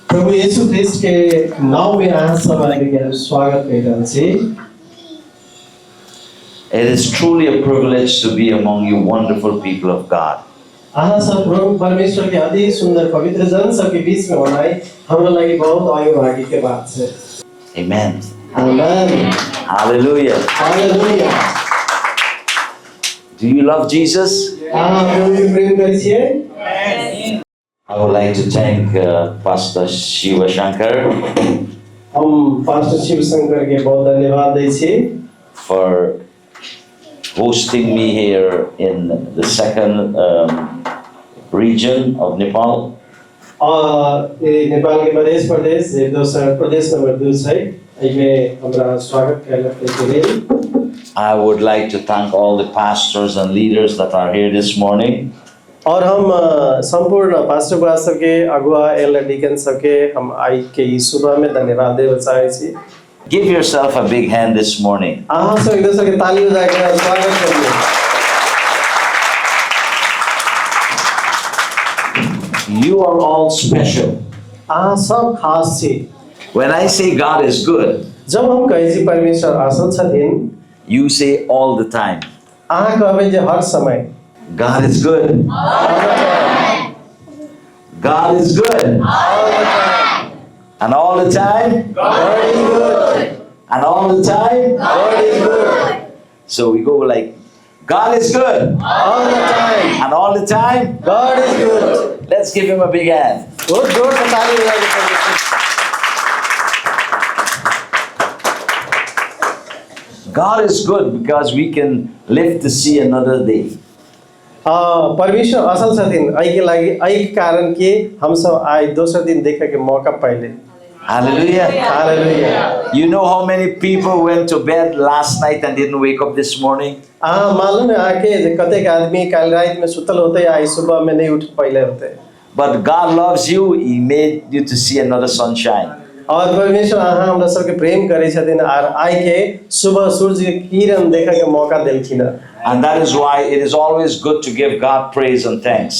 प्रभु येशू ख्रीष्ट के नाम में अहाँ सब आदमी के हम स्वागत कर रहल छी। It is truly a privilege to be among you wonderful people of God. अहाँ सब प्रभु परमेश्वर के अति सुंदर पवित्र जन सबके बीच में होनाइ हमरा लागि बहुत अयोभाग्य के बात छै। Amen. Amen. Hallelujah. Hallelujah. Do you love Jesus? अहाँ प्रभु के प्रेम करै छियै? I would like to thank Pastor Shiva Shankar हम पास्टर शिव शंकर के बहुत धन्यवाद दै छी for hosting me here in the second region of Nepal. और ई नेपाल के मध्य प्रदेश जे दोसर प्रदेश नंबर 2 छै, एहिमे हमरा स्वागत कयलक एहिके लेल। I would like to thank all the pastors and leaders that are here this morning. और हम संपूर्ण पास्टर बुआ सबके अगुआ एल्डर डिकन सबके हम आई के ई सुबह में धन्यवाद देबऽ चाहै छी। Give yourself a big hand this morning. अहाँ सब एक दोसर के ताली बजा के स्वागत करियौ। You are all special. अहाँ सब खास छी। When I say God is good, जब हम कहै छी परमेश्वर असल छथिन, you say all the time, अहाँ कहबै जे हर समय God is good. God is good. And all the time? God is good. And all the time? God is good. So we go like, God is good. All the time. And all the time? God is good. Let's give him a big hand. बहुत जोर से ताली बजा के परमेश्वर। God is good because we can live to see another day. परमेश्वर असल छथिन एहिके लागि, एहि कारण कि हमसब आइ दोसर दिन देखे के मौका पाइले। Hallelujah. Hallelujah. You know how many people went to bed last night and didn't wake up this morning? अहाँ मालूम है अहाँके जे कतेक आदमी काल्हि रातिमे सुतल होतै आइ सुबहमे नहि उठ पाइले होतै। But God loves you. He made you to see another sunshine. और परमेश्वर अहाँ हमरा सबके प्रेम करै छथिन आर आइ के सुबह सूर्य के किरण देखे के मौका देलखिन। And that is why it is always good to give God praise and thanks.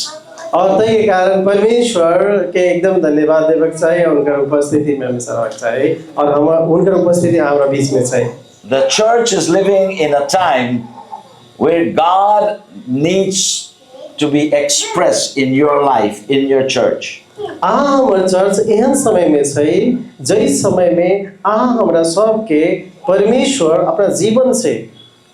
और ताहि के कारण परमेश्वर के एकदम धन्यवाद देबक चाही, हुनकर उपस्थिति में हमेशा रहक चाही और हम हुनकर उपस्थिति हमरा बीच में छै। The church is living in a time where God needs to be expressed in your life, in your church. अहाँ हमर चर्च एहन समय में छै जै समय में अहाँ हमरा सबके परमेश्वर अपना जीवन से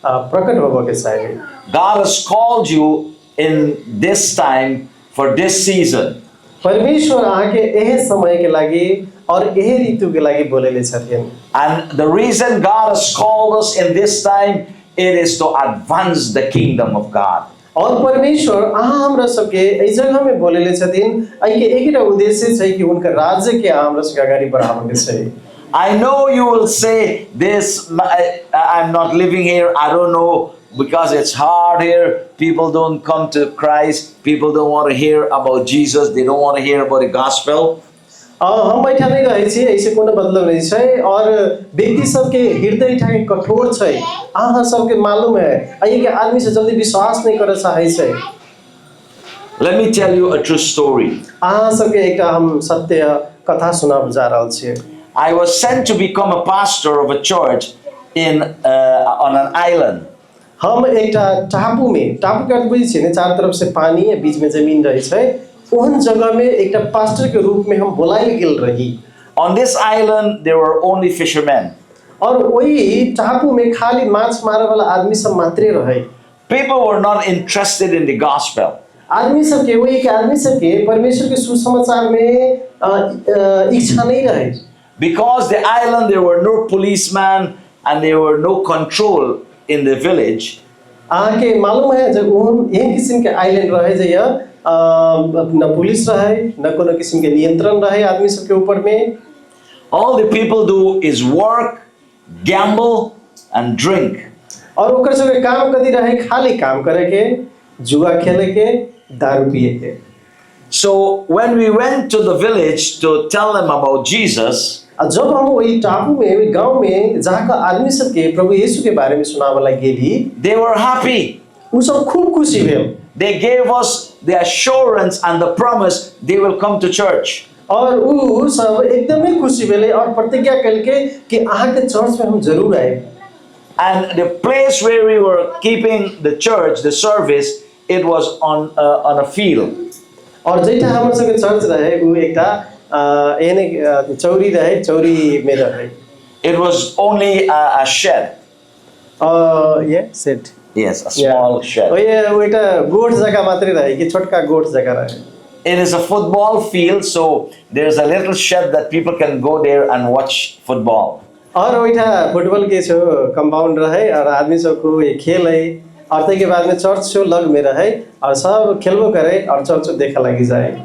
प्रकट होबऽ के चाही। God has called you in this time for this season. परमेश्वर अहाँके एहे समय के लागि और एहे ऋतु के लागि बोलेले छथिन। And the reason God has called us in this time, it is to advance the kingdom of God. और परमेश्वर अहाँ हमरा सबके एहि जगह में बोलेले छथिन, एहिके एकटा उद्देश्य छै कि हुनकर राज्य के अहाँ हमरा सबके अगाडि बढ़ाबऽ के छै। I know you will say this, I'm not living here, I don't know, because it's hard here. People don't come to Christ. People don't want to hear about Jesus. They don't want to hear about the gospel. हम एहिठाम नहि रहै छी, एहिसे कोनो मतलब नहि छै और व्यक्ति सबके हृदय एहिठाम के कठोर छै। अहाँ सबके मालूम है एहिके आदमी से जल्दी विश्वास नहि करऽ चाहै छै। Let me tell you a true story. अहाँ सबके एकटा हम सत्य कथा सुनाबऽ जा रहल छी। I was sent to become a pastor of a church in on an island. हम एकटा टापू में, टापू के अर्थ बुझै छियै ने, चारू तरफ से पानी आ बीच में जमीन रहै छै, ओहन जगह में एकटा पास्टर के रूप में हम बोलायल गेल रही। On this island, there were only fishermen. और ओहि टापू में खाली माछ मारे वाला आदमी सब मात्रे रहे। People were not interested in the gospel. आदमी सबके, ओहि के आदमी सबके परमेश्वर के सुसमाचार में इच्छा नहीं रहे। Because the island, there were no policemen and there were no control in the village. अहाँके मालूम है जे ओहन एहन किसिम के आइलैंड रहे जे न पुलिस रहे न कोनो किसिम के नियंत्रण रहे आदमी सबके ऊपर में। All the people do is work, gamble, and drink. और ओकर सबके काम कथी रहे, खाली काम करे के, जुआ खेले के, दारू पिए के। So when we went to the village to tell them about Jesus, आ जब हम ओहि टापू में, ओहि गांव में जाकर आदमी सबके प्रभु यीशु के बारे में सुनाबऽ गेली, they were happy. उ सब खूब खुशी भेल। They gave us the assurance and the promise they will come to church. और ऊ सब एकदमै खुशी भेलै और प्रतिज्ञा केलकै कि अहाँके चर्च में हम जरूर आएब। And the place where we were keeping the church, the service, it was on a field. और जैठाँ हमर सबके चर्च रहे ऊ एकटा एहने चौरी रहे, चौरी में रहे। It was only a shed. ये shed. Yes, a small shed. ओए ऊ एकटा गोठ जगह मात्रै रहे कि छोटका गोठ जगह रहे। It is a football field, so there's a little shed that people can go there and watch football. और ओइठा फुटबॉल के छो कंपाउंड रहे और आदमी सबको ये खेल है और ताहिके बाद में चर्च छो लग में रहे और सब खेलबो करे और चर्च देखे लागि जाए।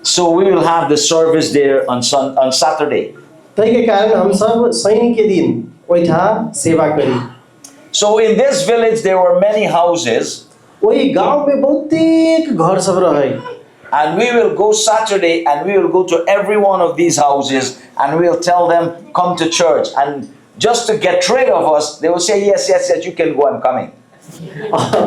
So we will have the service there on Saturday. ताहिके कारण हम सब शनि के दिन ओइठा सेवा करी। So in this village there were many houses. ओहि गाउँ में बहुतेक घर सब रहे। And we will go Saturday and we will go to every one of these houses and we will tell them, come to church. And just to get rid of us, they will say, yes, yes, yes, you can go, I'm coming.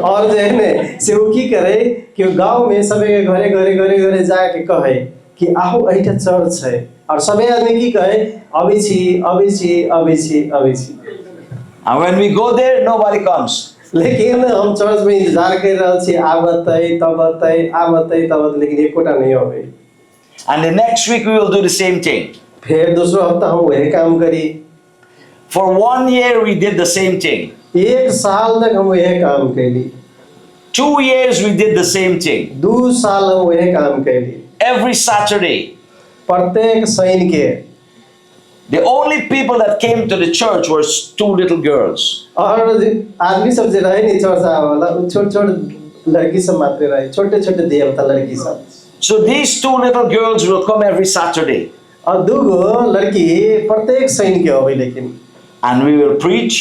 और जे है ने से ऊ की करे कि ऊ गाउँ में सबके घरे घरे घरे घरे जाके कहे कि आहू एहिठा चर्च है और सबै आदमी की कहे अबै छी अबै छी अबै छी अबै छी। And when we go there, nobody comes. लेकिन हम चर्च में इंतजार कर रहल छी, आब अतै तब अतै, आब अतै तब अतै, लेकिन एकोटा नहीं अबै। And the next week we will do the same thing. फेर दोसरो हप्ता हम वही काम करी। For 1 year we did the same thing. 1 साल तक हम वही काम कैली। 2 years we did the same thing. 2 साल हम वही काम कैली। Every Saturday. प्रत्येक शनि के। The only people that came to the church were 2 little girls. और आदमी सब जे रहे नि चर्च आवे वाला, उ छोट छोट लड़की सब मात्रै रहे, छोटे छोटे देवता लड़की सब। So these 2 little girls will come every Saturday. और 2 लड़की प्रत्येक शनि के अबै लेकिन। And we will preach.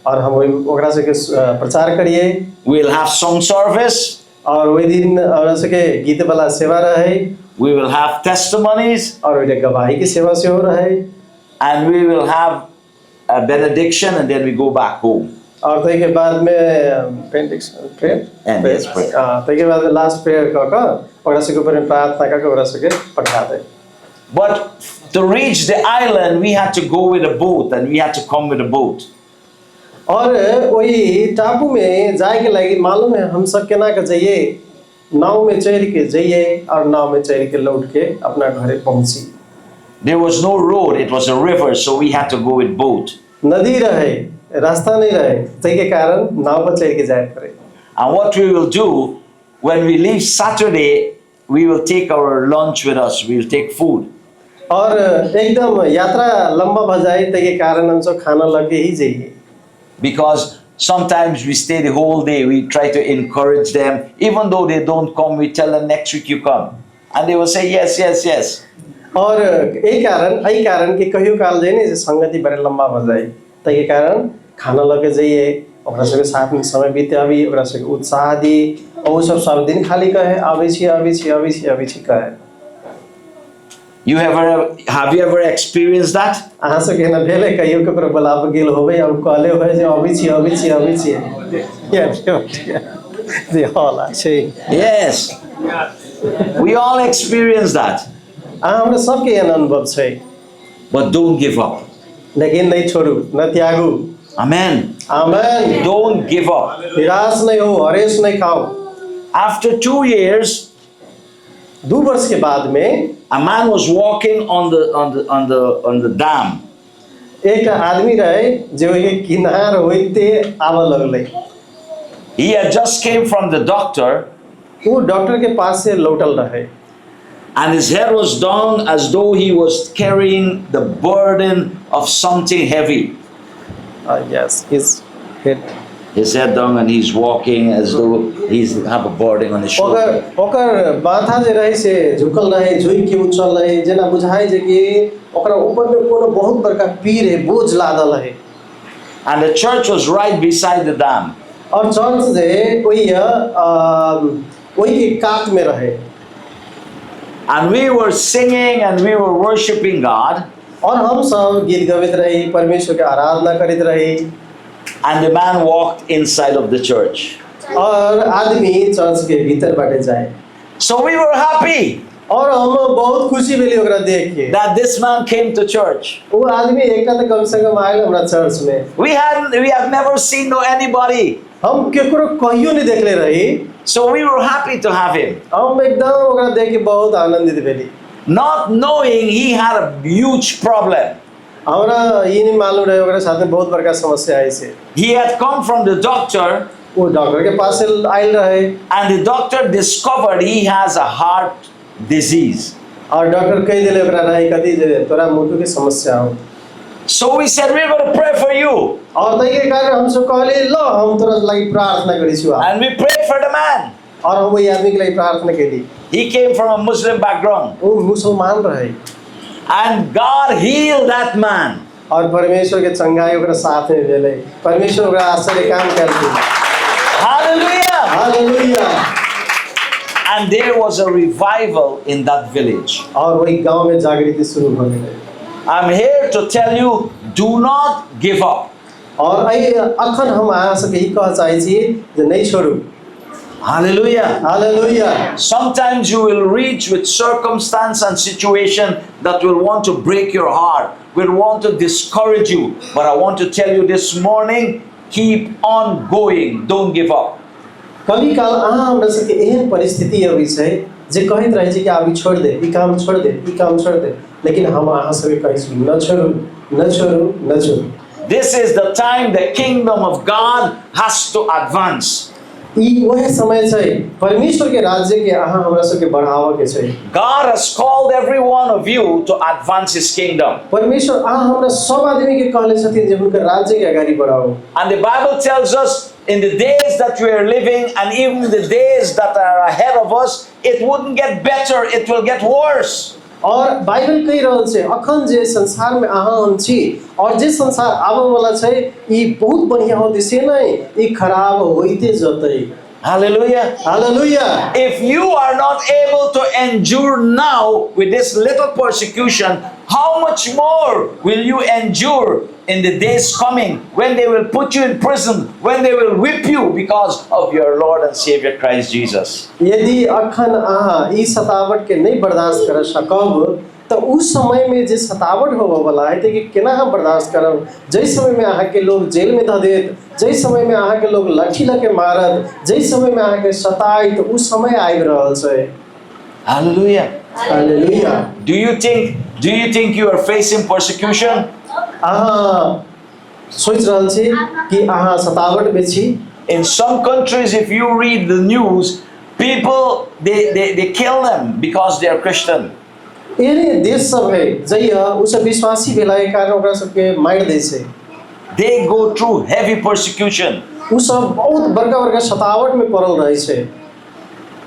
और हम ओकरा सबके प्रचार करिए। We will have song service. और ओहि दिन ओकरा सबके गीत वाला सेवा रहे। We will have testimonies. और ओहिटा गवाही के सेवा सेहो रहे। And we will have a benediction and then we go back home. और ताहिके बाद में benediction, prayer? And yes, prayer. हाँ, ताहिके बाद में लास्ट प्रेयर कऽ कऽ ओकरा सबके ऊपर में प्रार्थना कऽ कऽ ओकरा सबके पठा दे। But to reach the island, we had to go with a boat and we had to come with a boat. और ओहि टापू में जाए के लागि मालूम है हम सब केना के जइए, नाव में चढ़ के जइए और नाव में चढ़ के लौट के अपना घरे पहुँची। There was no road, it was a river, so we had to go with boat. नदी रहे, रास्ता नहीं रहे, ताहि के कारण नाव पर चढ़ के जाए पड़े। And what we will do, when we leave Saturday, we will take our lunch with us, we will take food. और एकदम यात्रा लंबा भ जाए, ताहि के कारण हम सब खाना लगे ही जाइए। Because sometimes we stay the whole day, we try to encourage them, even though they don't come, we tell them next week you come. And they will say yes, yes, yes. और यही कारण कि कहियो काल जे नि संगति बड़े लंबा भ जाए, ताहि के कारण खाना लगे जाइए, ओकरा सबके साथ में समय बिताबी, ओकरा सबके उत्साह दी, और उ सब सब दिन खाली कहे आबै छी, आबै छी, आबै छी, आबै छी कहे। Have you ever experienced that? अहाँ सबके एना भेलै कहियो ककरो बोलाबऽ गेल होबै और कहले होबै जे अबै छी, अबै छी, अबै छी। जे हौला छै। Yes. We all experience that. अहाँ हमरा सबके एहन अनुभव छै। But don't give up. लेकिन नहीं छोड़ू, न त्यागू। Amen. Amen. Don't give up. निराश नहीं हो, हरेश नहीं खाओ। After 2 years, 2 वर्ष के बाद में a man was walking on the dam. एक आदमी रहे जे ओहि किनार होइते आबऽ लगलै। He had just came from the doctor. उ डॉक्टर के पास से लौटल रहे। And his head was down as though he was carrying the burden of something heavy. Yes, his head. His head down and he's walking as though he's have a burden on his shoulder. ओकर माथा जे रहे से झुकल रहे, झुकि के उछल रहे, जेना बुझाइ जे कि ओकरा ऊपर में कोनो बहुत बड़का पीर है, बोझ लादल है। And the church was right beside the dam. और चर्च जे ओहि के कात में रहे। And we were singing and we were worshiping God. और हम सब गीत गबैत रही, परमेश्वर के आराधना करैत रही। And the man walked inside of the church. और आदमी चर्च के भीतर बाटे जाए। So we were happy. और हम बहुत खुशी भेली ओकरा देख के that this man came to church. ओ आदमी एकटा तऽ कम से कम आयल हमरा चर्च में। We have never seen no anybody. हम केकरो कहियो नहीं देखले रही। So we were happy to have him. हम एकदम ओकरा देख के बहुत आनंदित भेली। Not knowing he had a huge problem. हमरा ई नहीं मालूम रहे ओकरा साथ में बहुत बड़का समस्या आई से। He had come from the doctor, वो डॉक्टर के पास आयल रहे and the doctor discovered he has a heart disease. और डॉक्टर कहि देले ओकरा रहे कथी जे तोरा मुटु के समस्या हो। So we said, we're going to pray for you. और ताहि के कारण हम सब कहली ल हम तोरा लागि प्रार्थना करै छु। And we prayed for the man. और हम ओहि आदमी के लागि प्रार्थना केली। He came from a Muslim background. ओ मुसलमान रहे। And God healed that man. और परमेश्वर के चंगाई ओकरा साथ में भेलै। परमेश्वर ओकरा आश्चर्य काम केलखिन। Hallelujah. Hallelujah. And there was a revival in that village. और वही गांव में जागृति शुरू भऽ गेलै। I'm here to tell you, do not give up. और एहि अखन हम अहाँ सबके ई कहऽ चाहै छी जे नहि छोड़ू। Hallelujah. Hallelujah. Sometimes you will reach with circumstance and situation that will want to break your heart, will want to discourage you. But I want to tell you this morning, keep on going. Don't give up. कभी काल अहाँ हमरा सबके एहन परिस्थिति अबै छै जे कहैत रहै छै कि आब ई छोड़ि दे, ई काम छोड़ि दे, ई काम छोड़ि दे, लेकिन हम अहाँ सबके कहै छी न छोड़ू, न छोड़ू, न छोड़ू। This is the time the kingdom of God has to advance. ई वएह समय छै परमेश्वर के राज्य के अहाँ हमरा सबके बढ़ावऽ के छै। God has called every one of you to advance His kingdom. परमेश्वर अहाँ हमरा सब आदमी के कहले छथिन जे हुनकर राज्य के अगाडि बढ़ाउ। And the Bible tells us in the days that we are living and even the days that are ahead of us, it wouldn't get better, it will get worse. और बाइबल कहि रहल छै अखन जे संसार में अहाँ हम छी और जे संसार आबऽ वाला छै ई बहुत बढ़िया होतै से नहि, ई खराब होइते जतै। Hallelujah. Hallelujah. If you are not able to endure now with this little persecution, how much more will you endure in the days coming when they will put you in prison, when they will whip you because of your Lord and Savior Christ Jesus? यदि अखन अहाँ ई सतावट के नहि बर्दाश्त कर सकब तऽ उस समय में जे सतावट होबऽ वाला है कि केना हम बर्दाश्त करब। जाहि समय में अहाँके लोग जेल में धऽ देत, जाहि समय में अहाँके लोग लाठी लऽ के मारत, जाहि समय में अहाँके सताइत, उ समय आबि रहल छै। Hallelujah. Hallelujah. Do you think you are facing persecution? अहाँ सोचि रहल छी कि अहाँ सतावट में छी? In some countries, if you read the news, people they kill them because they are Christian. एहने देश सब है जहिया ओ सब विश्वासी भेला के कारण ओकरा सबके मारि दै छै। They go through heavy persecution. ओ सब बहुत बड़का बड़का सतावट में पड़ल रहै छै।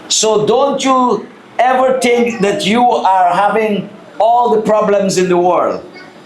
So don't you ever think that you are having all the problems in the world.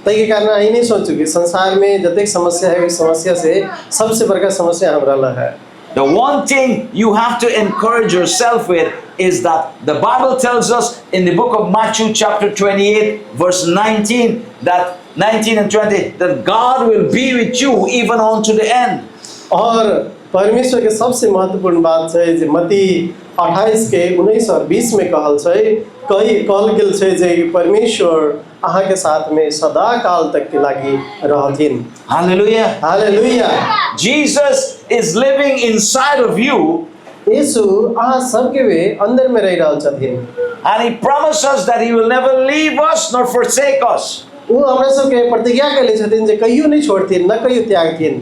ताहि के कारण अहीं नहीं सोचू कि संसार में जतेक समस्या है ओहि समस्या से सबसे बड़का समस्या हमरा लग है। The one thing you have to encourage yourself with is that the Bible tells us in the book of Matthew chapter 28 verse 19 that 19 and 20 that God will be with you even unto the end. और परमेश्वर के सबसे महत्वपूर्ण बात छै जे मत्ती 28 के 19 और 20 में कहल छै, कही कहल गेल छै जे परमेश्वर अहाँके साथ में सदा काल तक के लागि रहथिन। Hallelujah. Hallelujah. Jesus is living inside of you. यीशु अहाँ सबके वे अंदर में रहि रहल छथिन। And he promises that he will never leave us nor forsake us. ओ हमरा सबके प्रतिज्ञा केले छथिन जे कहियो नहि छोड़थिन न कहियो त्यागथिन।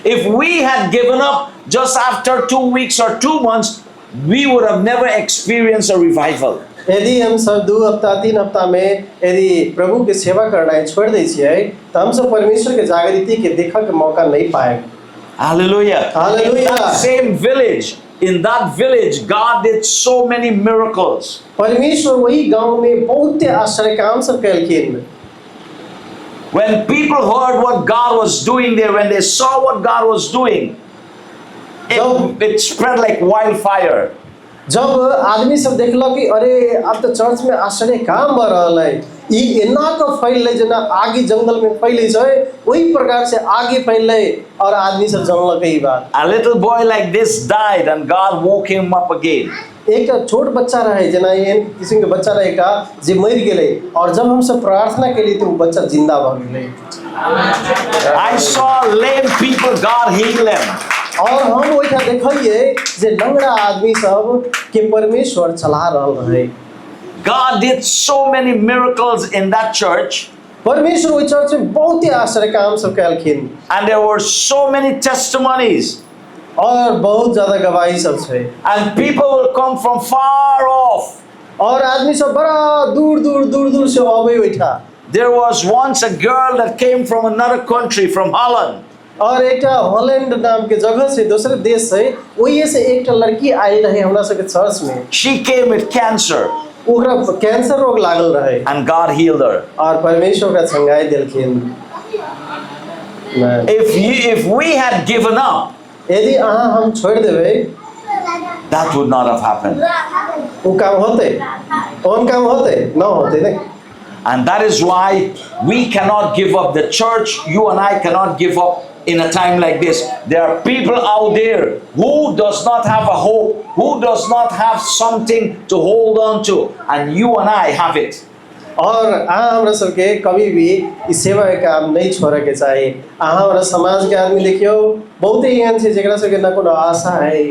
If we had given up just after 2 weeks or 2 months, we would have never experienced a revival. यदि हम सब 2 हफ्ता 3 हफ्ता में यदि प्रभु के सेवा करनाइ छोड़ दै छियै तऽ हम सब परमेश्वर के जागृति के देखऽ के मौका नहीं पाएब। Hallelujah. Hallelujah. In that same village, in that village, God did so many miracles. परमेश्वर वही गांव में बहुत आश्चर्य काम सब कैलखिन। When people heard what God was doing there, when they saw what God was doing, it spread like wildfire. जब आदमी सब देखलक कि अरे अब तो चर्च में आश्चर्य काम भऽ रहल है, ई एना कऽ फैललै जेना आगि जंगल में फैलै छै, ओहि प्रकार से आगि फैललै और आदमी सब जानलकै ई बात। A little boy like this died, and God woke him up again. एकटा छोट बच्चा रहै, जेना एहन किसिम के बच्चा रहै एकटा जे मरि गेलै, और जब हमसब प्रार्थना केलियै तऽ ओ बच्चा जिन्दा भऽ गेलै। I saw lame people, God healed them. और हम ओहिठाम देखलियै जे लंगड़ा आदमी सब के परमेश्वर चला रहल रहै। God did so many miracles in that church, परमेश्वर ओहि चर्च में बहुते आश्चर्य काम सब कयलखिन। And there were so many testimonies. और बहुत ज्यादा गवाही सब छै। And people will come from far off. और आदमी सब बड़ा दूर दूर दूर दूर से अबै ओहिठाम। There was once a girl that came from another country, from Holland. और एकटा हॉलैंड नाम के जगह छै, दोसर देश छै, ओहिए से एकटा लड़की आयल रहे हमरा सबके चर्च में। She came with cancer, ओकरा कैंसर रोग लागल रहे। And God healed her. और परमेश्वर ओकरा चंगाई देलखिन। नहि। If we had given up, यदि अहाँ हम छोड़ि देबै, that would not have happened. ओ काम होतै? ओहन काम होतै? न होतै ने। And that is why we cannot give up. The church, you and I cannot give up in a time like this. There are people out there who does not have a hope, who does not have something to hold on to, and you and I have it. और अहाँ हमरा सबके कभी भी ई सेवाके काम नहि छोड़ैके चाही। अहाँ हमरा समाजके आदमी देखियौ, बहुते एहन छै जकरा सबके न कोनो आशा है,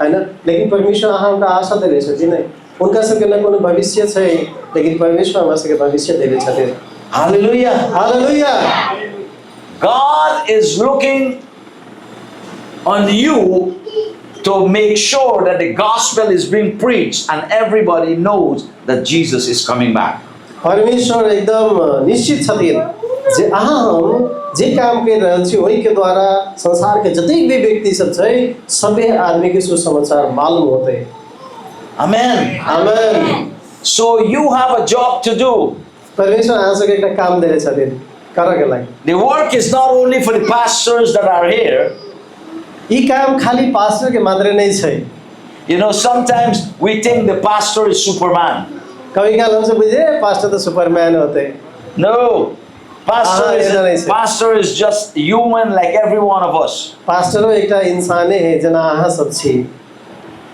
है न? लेकिन परमेश्वर अहाँ हुनका आशा देने छथिन ने। हुनका सबके न कोनो भविष्य छै, लेकिन परमेश्वर हमरा सबके भविष्य देने छथिन। Hallelujah. Hallelujah. God is looking on you to make sure that the gospel is being preached and everybody knows that Jesus is coming back. परमेश्वर एकदम निश्चित छथिन जे अहाँ हम जे काम करि रहल छी, ओहिके द्वारा संसारके जतेक भी व्यक्ति सब छै, सभे आदमीके सुसमाचार मालूम होतै। Amen. Amen. So you have a job to do. परमेश्वर अहाँ सबके एकटा काम देने छथिन करऽके लागि। The work is not only for the pastors that are here. ई काम खाली पास्टरके मात्रै नहि छै। Sometimes we think the pastor is Superman. कभी काल हमसब बुझे पास्टर तऽ सुपरमैन होतै। No. Pastor Ah, is, yeah, yeah. pastor is just human like every one of us. पास्टरो एकटा इंसाने है जेना अहाँ सब छी।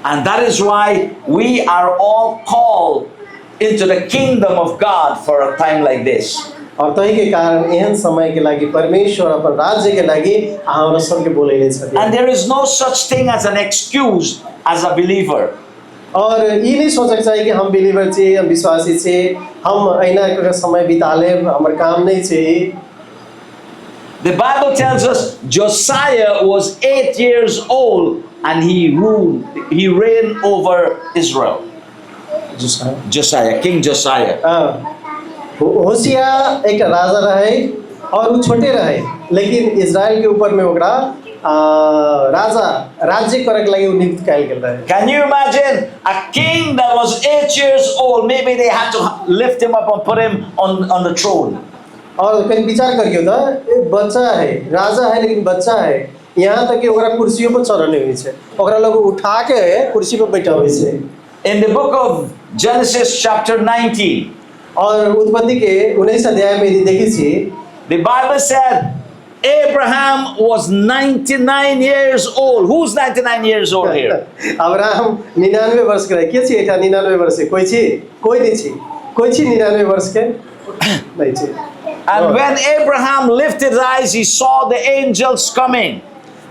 And that is why we are all called into the kingdom of God for a time like this. और तही के कारण एहन समय के लागि परमेश्वर अपन राज्य के लागि अहाँ हमरा सबके बोलैले छथिन। And there is no such thing as an excuse as a believer. और ई नहीं सोचक चाही कि हम बिलीवर छी, हम विश्वासी छी, हम एहिना कऽ के समय बिता लेब, हमर काम नहि छै ई। The Bible tells us Josiah was 8 years old and he ruled, he reigned over Israel. Josiah, King Josiah. होशिया एक राजा रहे और उ छोटे रहे, लेकिन इजराइल के ऊपर में ओकरा राजा राज्य करे के लागि उ नियुक्त कयल गेल रहे। Can you imagine a king that was 8 years old? Maybe they had to lift him up and put him on the throne. और कहीं विचार करियो तऽ एक बच्चा है, राजा है, लेकिन बच्चा है, यहाँ तक कि ओकरा कुर्सियों पर चढ़ऽ नहि होइ छै, ओकरा लोग उठा के कुर्सी पर बैठाबै छै। In the book of Genesis, chapter 19, और उत्पत्ति के 19 अध्याय में यदि देखै छी, the Bible said Abraham was 99 years old. Who's 99 years old here? Abraham 99 वर्ष के रहे। के छी एहिठाम 99 वर्ष के? कोइ छी? कोइ नहि छी? कोइ छी 99 वर्ष के? नहि छी। And when Abraham lifted his eyes, he saw the angels coming.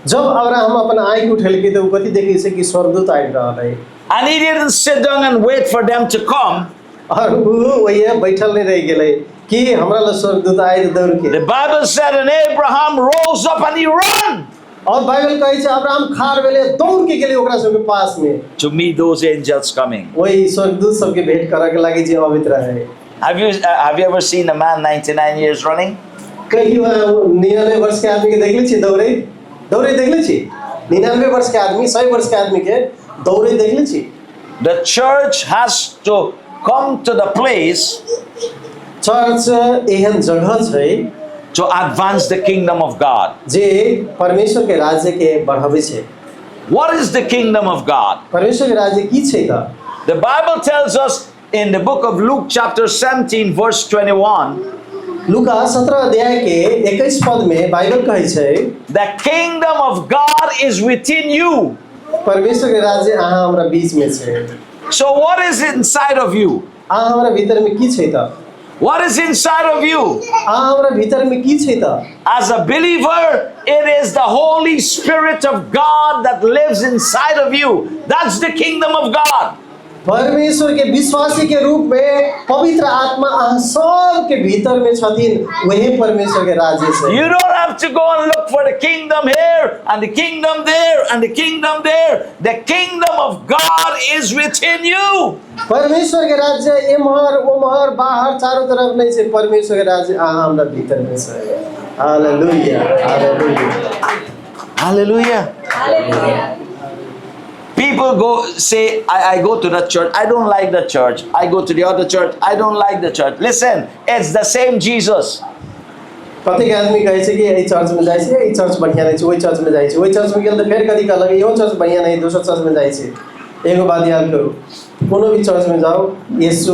जब अब्राहम अपन आँखि उठेलकै तऽ ओ कथी देखै छै कि स्वर्गदूत आबि रहल है। And he didn't sit down and wait for them to come. और ऊ ओहिए बैठल नहि रहि गेलै कि हमरा लग स्वर्गदूत आइ दौड़ के। The Bible said, and Abraham rose up and he ran और बाइबल कहै छै अब्राहम खाड़ भेलै, दौड़ के गेलै ओकरा सबके पास में to meet those angels coming. ओहि स्वर्गदूत सबके भेंट करऽ के लागि जे अबैत रहे। Have you ever seen a man 99 years running? कहियो 99 वर्ष के आदमी के देखले छी दौड़े? दौड़े देखले छी? 99 वर्ष के आदमी, 100 वर्ष के आदमी के दौड़े देखले छी? The church has to come to the place church एहन जगह छै to advance the kingdom of God. जे परमेश्वर के राज्य के बढ़ाबै छै। What is the kingdom of God? परमेश्वर के राज्य की छै तऽ? The Bible tells us in the book of Luke, chapter 17, verse 21, लुका 17 अध्याय के 21 पद में बाइबल कहै छै, the kingdom of God is within you. परमेश्वर के राज्य अहाँ हमरा बीच में छै। So, what is inside of you? अहाँ हमरा भीतर में की छै तऽ? What is inside of you? अहाँ हमरा भीतर में की छै तऽ? As a believer, it is the Holy Spirit of God that lives inside of you. That's the kingdom of God. परमेश्वर के विश्वासी के रूप में पवित्र आत्मा अहाँ सब के भीतर में छथिन, वही परमेश्वर के राज्य छै। You don't have to go and look for the kingdom here and the kingdom there and the kingdom there. The kingdom of God is within you. परमेश्वर के राज्य एम्हर ओम्हर बाहर चारो तरफ नहीं छै, परमेश्वर के राज्य अहाँ हमरा भीतर में छै। Hallelujah, hallelujah. Hallelujah. Hallelujah. People go say, I go to that church, I don't like the church. I go to the other church, I don't like the church. Listen, it's the same Jesus. कतेक आदमी कहै छै कि एहि चर्च में जाइ छै, ई चर्च बढ़िया नहीं छै, ओहि चर्च में जाइ छै, ओहि चर्च में गेल तऽ फेर कथी कहलक इहो चर्च बढ़िया नहीं, दोसर चर्च में जाइ छै। एगो बात याद करू, कोनो भी चर्च में जाउ, यीशु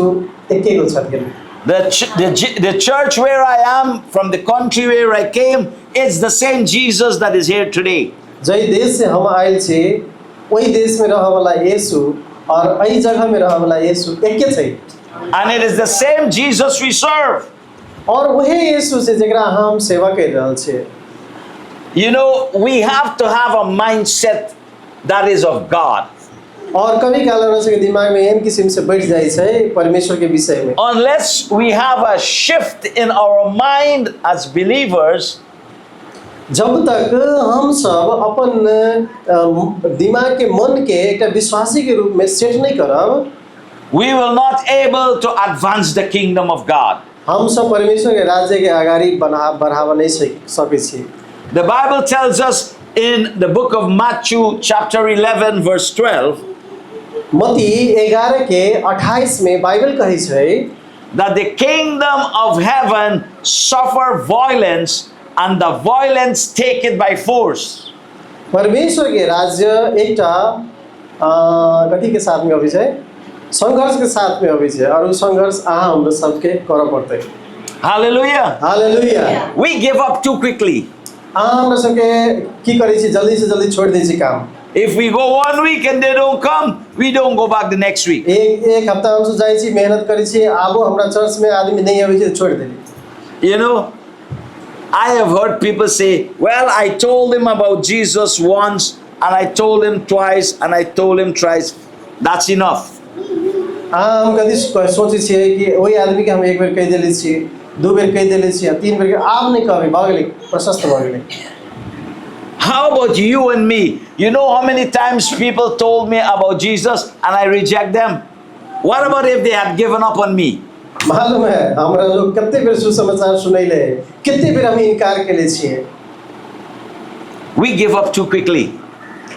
एके गो छथिन। The church where I am, from the country where I came, it's the same Jesus that is here today. जाहि देश से हम आयल छी ओहि देश में रहऽवला यीशु और एहि जगह में रहऽवला यीशु एके छै। And it is the same Jesus we serve. और वही यीशु छै जकरा हम सेवा करि रहल छियै। We have to have a mindset that is of God. और कभी काल हमरा सबके दिमाग में एहन किसिम से बैठ जाइ छै परमेश्वर के विषय में। Unless we have a shift in our mind as believers, जब तक हम सब अपन दिमाग के मन के एकटा विश्वासी के रूप में सेट नहीं करब, we will not able to advance the kingdom of God. हम सब परमेश्वर के राज्य के अगाडि बढ़ावा नहीं सकै छी। The Bible tells us in the book of Matthew chapter 11 verse 12 मत्ती 11 के 28 में बाइबल कहै छै that the kingdom of heaven suffer violence and the violence take it by force. परमेश्वर के राज्य एकटा कथी के साथ में अबै छै, संघर्ष के साथ में अबै छै और उ संघर्ष अहाँ हाम्रो सबके करऽ पड़तै। Hallelujah. Hallelujah. We give up too quickly. अहाँ हाम्रो सबके की करै छी, जल्दी से जल्दी छोड़ दै छी काम। If we go 1 week and they don't come, we don't go back the next week. एक हप्ता हमसब जाइ छी, मेहनत करै छी, आबो हमरा चर्च में आदमी नहीं अबै छै, छोड़ देली। I have heard people say, well, I told him about Jesus once, and I told him twice, and I told him thrice. That's enough. हम कथी सोचै छियै कि ओहि आदमी के हम एक बेर कहि देले छियै, दू बेर कहि देले छियै, तीन बेर आब नहि कहबै, भऽ गेलै, प्रशस्त भऽ गेलै। How about you and me? You know how many times people told me about Jesus and I reject them? What about if they had given up on me? मालूम है हमरा लोग कते बेर सुसमाचार सुनैले, कते बेर हम इनकार केले छियै। We give up too quickly.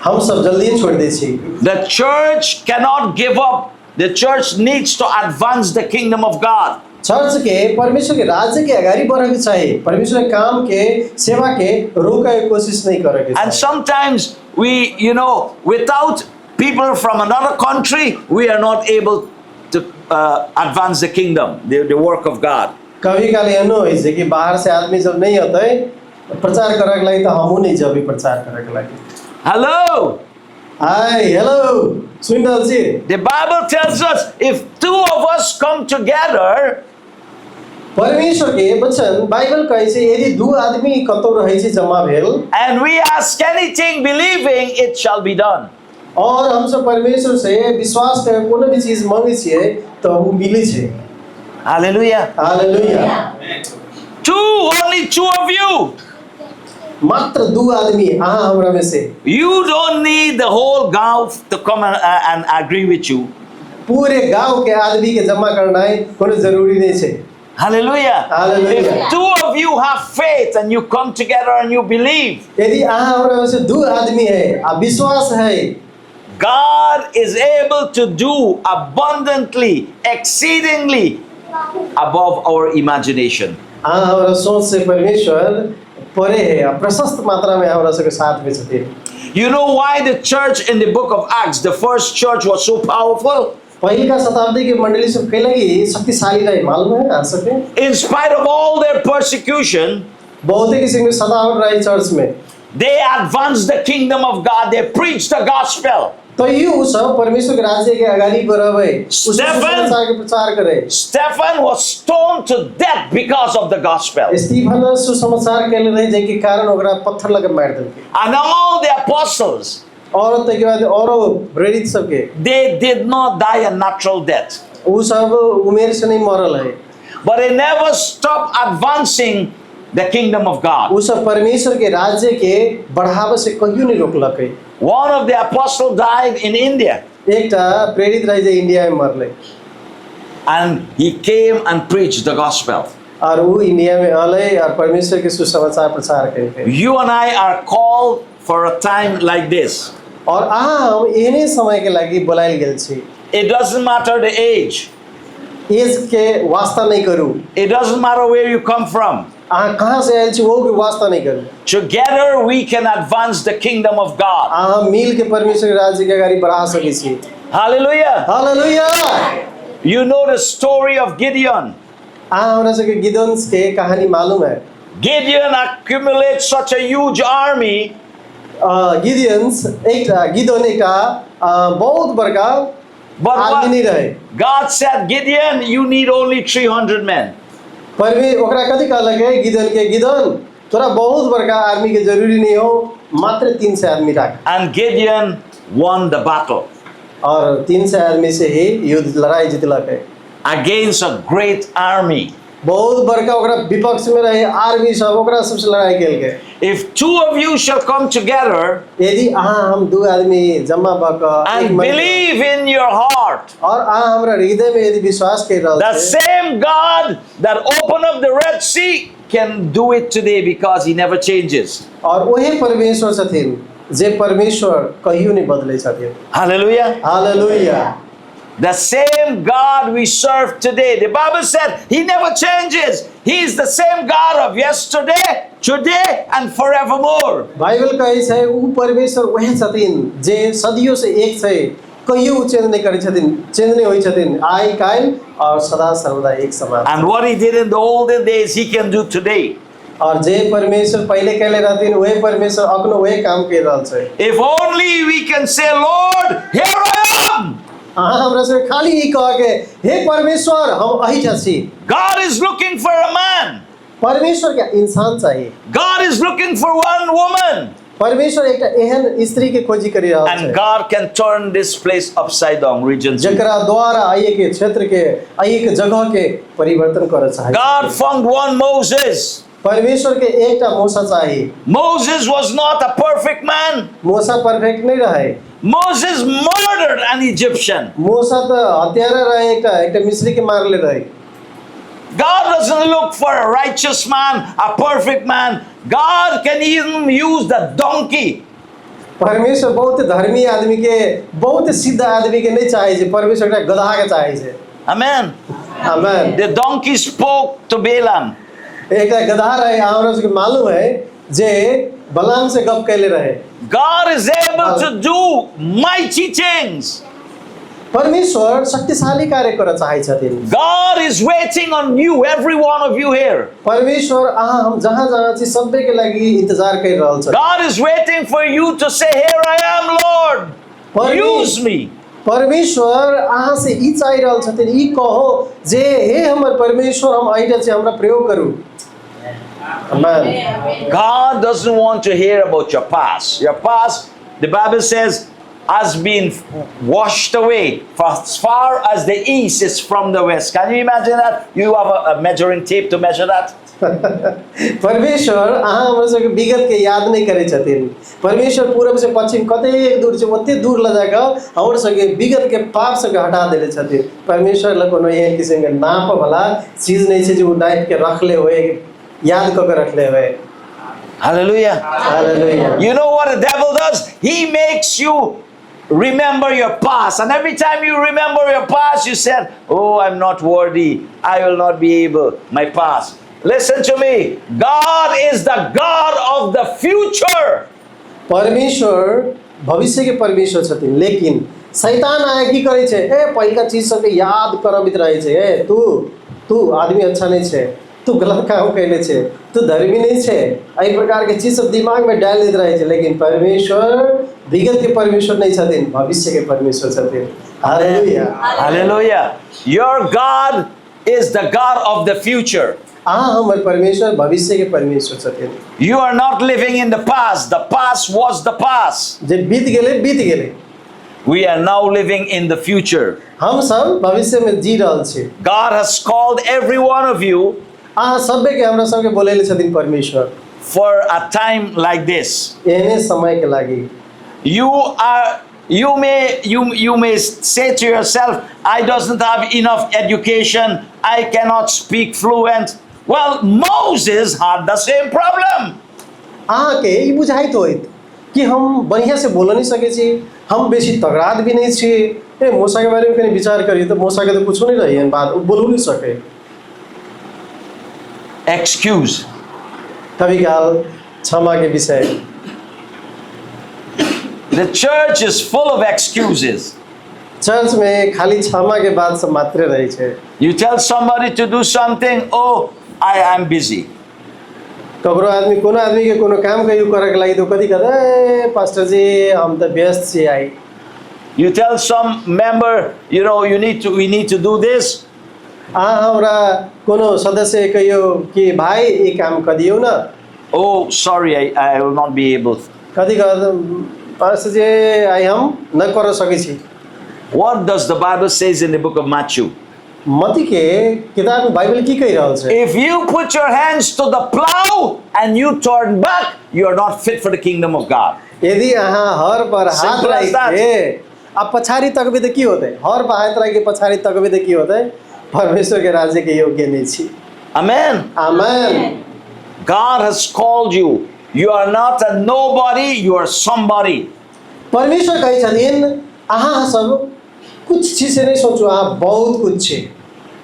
हम सब जल्दी छोड़ दै छी। The church cannot give up. The church needs to advance the kingdom of God. Church के परमेश्वर के राज्य के अगाडि बढ़े के चाही, परमेश्वर के काम के सेवा के रोके के कोशिश नहीं करे के And चाही। sometimes we, without people from another country, we are not able to advance the kingdom, the work of God. कभी काल एहनो होइ छै कि बाहर से आदमी जब नहीं अतै प्रचार करे के लागि त हमहु नहीं जबी प्रचार करे के लागि। Hello. Hi, hello, सुनि रहल छी? The Bible tells us if two of us come together, परमेश्वर के वचन बाइबल कहै छै यदि दू आदमी कतौ रहै छै जम्मा भेल, and we ask anything believing, it shall be done. और हम सब परमेश्वर से विश्वास के कोनो भी चीज मांगै छियै त उ मिलै छै। Hallelujah. Hallelujah. Two, only two of you. मात्र दू आदमी अहाँ हमरा में से। You don't need the whole गाँव to come and agree with you. पूरे गाँव के आदमी के जम्मा करनाइ कोनो जरूरी नहीं छै। Hallelujah. Hallelujah. If two of you have faith and you come together and you believe, यदि अहाँ हमरा में से दू आदमी है आ विश्वास है, God is able to do abundantly, exceedingly above our imagination. अहाँ हमरा सोच से परमेश्वर परे है आ प्रशस्त मात्रा में हमरा सबके साथ में छथिन। You know why the church in the book of Acts, the first church, was so powerful? पहिलका शताब्दी के मंडली सब कैलगी शक्तिशाली रहे, मालूम है अहाँ सबके? In spite of all their persecution, बहुते किसिम के सतावट रहे चर्च में। they advanced the kingdom of God. They preached the gospel. तैयो उ सब परमेश्वर के राज्य के अगाडि बढ़ावे, उ सब स्टेफन! सुसमाचार के प्रचार करे। Stephen was stoned to death because of the gospel. Stephen सुसमाचार केले रहे, जाहिके कारण ओकरा पत्थर लगे मारि देलकै। And all the apostles, और ताहिके बाद औरो प्रेरित सबके, they did not die a natural death. उ सब उमेर से नहीं मरल है। But they never stopped advancing the kingdom of God. उ सब परमेश्वर के राज्य के बढ़ावे से कहियो नहीं रोकलकै। One of the apostles died in India, एकटा प्रेरित रहे जे इंडिया में मरलै, and he came and preached the gospel. और उ इंडिया में अलै और परमेश्वर के सुसमाचार प्रचार केलकै। You and I are called for a time like this. और अहाँ हम एहने समय के लागि बोलायल गेल छी। It doesn't matter the age, as के वास्ता नहीं करू। it doesn't matter where you come from. अहाँ कहाँ से आयल छी ओहो के वास्ता नहीं करू। Together we can advance the kingdom of God. अहाँ मिल के परमेश्वर के राज्य के अगाडि बढ़ा सकै छी। Hallelujah. Hallelujah. You know the story of Gideon. अहाँ हमरा सबके गिदोन्स के कहानी मालूम है? Gideon accumulates such a huge army गिदियन्स एकटा गिदोन एकटा बहुत बड़का But army नहीं what, रहे। God said, "Gideon, you need only 300 men." परमे ओकरा कथी कहलकै गिदोन के, गिदोन तोरा बहुत बड़का आर्मी के जरूरी नहीं हो, मात्र 300 आदमी राख। And Gideon won the battle और 300 आदमी से ही युद्ध लड़ाई जितलकै against a great army. बहुत बड़का ओकरा विपक्ष में रहे आर्मी सब, ओकरा सबसे लड़ाई केलकै। If two of you shall come together यदि अहाँ हम दू आदमी जम्मा भऽ कऽ एक and मन- believe in your heart, और अहाँ हमरा हृदय में यदि विश्वास कर रहल the छी, same God that opened up the Red Sea can do it today because he never changes. और ओहे परमेश्वर छथिन जे परमेश्वर कहियो नहीं बदलै छथिन। Hallelujah. Hallelujah. The same God we serve today. The Bible said he never changes. He is the same God of yesterday, today, and forevermore. Bible कहै छै उ परमेश्वर वएह छथिन जे सदियों से एक छै, कहियो उ चेंज नहीं करै छथिन, चेंज नहीं होइ छथिन, आइ काल्हि और सदा सर्वदा एक समान। And what he did in the olden days, he can do today. और जे परमेश्वर पहिले कैले रहथिन वही परमेश्वर अखनो वही काम कर रहल छै। If only we can say, "Lord, here I am." अहाँ हमरा सबके खाली ई कह के, हे परमेश्वर हम एहिठाम छी। God is looking for a man. परमेश्वर के इंसान चाहिए। God is looking for one woman. परमेश्वर एकटा एहन स्त्री के खोजी करि रहल And छै God can turn this place upside down, region two. जकरा द्वारा एहि के क्षेत्र के, एहि के जगह के परिवर्तन करऽ चाहै। God found one Moses. परमेश्वर के एकटा मोसा चाही। Moses was not a perfect man. मोसा परफेक्ट नहीं रहे। Moses murdered an Egyptian. मोसा तऽ हत्यारा रहे, एकटा एकटा मिस्री के मारले रहे। God doesn't look for a righteous man, a perfect man. God can even use the donkey. परमेश्वर बहुत धर्मी आदमी के, बहुत सिद्ध आदमी के नहीं चाहे छै, परमेश्वर एकटा गधा के चाहे छै। Amen. Amen. The donkey spoke to Balaam. एकटा गधा रहे, हमरा सबके मालूम है जे बलाम से गप कैले रहे। God is able to do mighty things. परमेश्वर शक्तिशाली कार्य करऽ चाहै छथिन। God is waiting on you, every one of you here. परमेश्वर अहाँ हम जहाँ जहाँ छी सबै के लागि इंतजार कर रहल छथिन। God is waiting for you to say, "Here I am, Lord. Use me." परमेश्वर अहाँ से ई चाहि रहल छथिन, ई कहो जे हे हमर परमेश्वर हम एहिठाम छी, हमरा प्रयोग करू। आमेन। God doesn't want to hear about your past. Your past, the Bible says, has been washed away for as far as the east is from the west. Can you imagine that? You have a measuring tape to measure that? परमेश्वर अहाँ हमरा सबके विगत के याद नहीं करै छथिन। परमेश्वर पूरब से पश्चिम कतेक दूर छै ओते दूर लऽ जाकऽ हमर सबके विगत के पाप सबके हटा देले छथिन। परमेश्वर लग कोनो एहन किसिम के नाप वाला चीज नहीं छै जे ओ नापि के रखले होय, याद कऽ के रखले होय। Hallelujah. Hallelujah. You know what the devil does? He makes you remember your past. And every time you remember your past, you said, "Oh, I'm not worthy. I will not be able. My past." Listen to me. God is the God of the future. परमेश्वर भविष्य के परमेश्वर छथिन, लेकिन शैतान आए की करै छै, ए पहिलका चीज सबके याद करबैत रहै छै, ए तू तू आदमी अच्छा नहि छै, तू गलत काम कैले छै, तू धर्मी नहि छै। एहि प्रकारके चीज सब दिमागमे डालि दैत रहै छै। लेकिन परमेश्वर विगतके परमेश्वर नहि छथिन, भविष्यके परमेश्वर छथिन। Hallelujah. Hallelujah. Your God is the God of the future. अहाँ हमर परमेश्वर भविष्यके परमेश्वर छथिन। You are not living in the past. The past was the past. जे बीत गेलै बीत गेलै। We are now living in the future. हम सब भविष्यमे जी रहल छी। God has called every one of you अहाँ सबके हमरा सबके बोलैले छथिन परमेश्वर for a time like this. एहने समयके लागि। You are you may you you may say to yourself, "I doesn't have enough education, I cannot speak fluent." Well, Moses had the same problem. अहाँके ई बुझाइत होइत कि हम बढ़िआँसँ बोलऽ नहि सकै छी, हम बेसी तगड़ा आदमी नहि छी। ए मोसाके बारेमे कनि विचार करी तऽ मोसाके तऽ कुछो नहि रहै एहन बात, ओ बोलू नहि सकै। Excuse. कभी काल क्षमाके विषय। The church is full of excuses. चर्चमे खाली क्षमाके बात सब मात्रे रहै छै। You tell somebody to do something, "Oh, I am busy." ककरो आदमी कोनो आदमीके कोनो काम कहियो करऽके लागि तऽ ओ कथी कहतै, ए पास्टरजी, हम तऽ व्यस्त छी आइ। You tell some member, you need to we need to do this. अहाँ हमरा कोनो सदस्य कहियो कि भाइ, ई काम कऽ दियौ न। "Oh, sorry, I will not be able." कथी कहत, पास्टरजी, आइ हम नहि करऽ सकै छी। What does the Bible says in the book of Matthew? मतीके किताबमे बाइबल की कहि रहल छै? If you put your hands to the plow and you turn back, you are not fit for the kingdom of God. यदि अहाँ हर पर हाथ Simple as that. राखि के आ पछाडि तकबै तऽ की होतै? हर पर हाथ राखि के पछाडि तकबै तऽ की होतै? परमेश्वरके राज्यके योग्य नहि छी। Amen. Amen. God has called you. You are not a nobody, you are somebody. परमेश्वर कहै छथिन, अहाँ सब कुछ छी से नहि सोचू, अहाँ बहुत कुछ छी।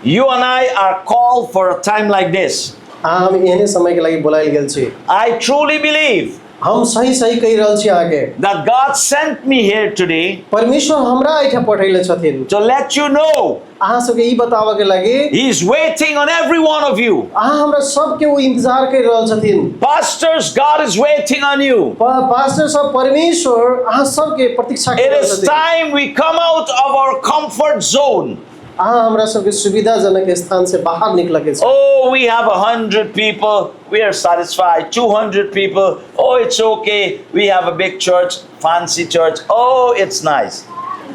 You and I are called for a time like this. अहाँ हम एहने समयके लागि बोलायल गेल छी। I truly believe हम सही सही कहि रहल छी अहाँके that God sent me here today परमेश्वर हमरा एहिठाम पठैले छथिन to let you know अहाँ सबके ई बताबऽके लागि He is waiting on every one of you. अहाँ हमरा सबके ओ इंतजार करि रहल छथिन। Pastors, God is waiting on you. Pastor सब, परमेश्वर अहाँ सबके प्रतीक्षा करि It रहल is छथिन। time we come out of our comfort zone. अहाँ हमरा सबके सुविधाजनक स्थान से बाहर निकलके छै। Oh, we have 100 people. We are satisfied. 200 people. Oh, it's okay. We have a big church, fancy church. Oh, it's nice.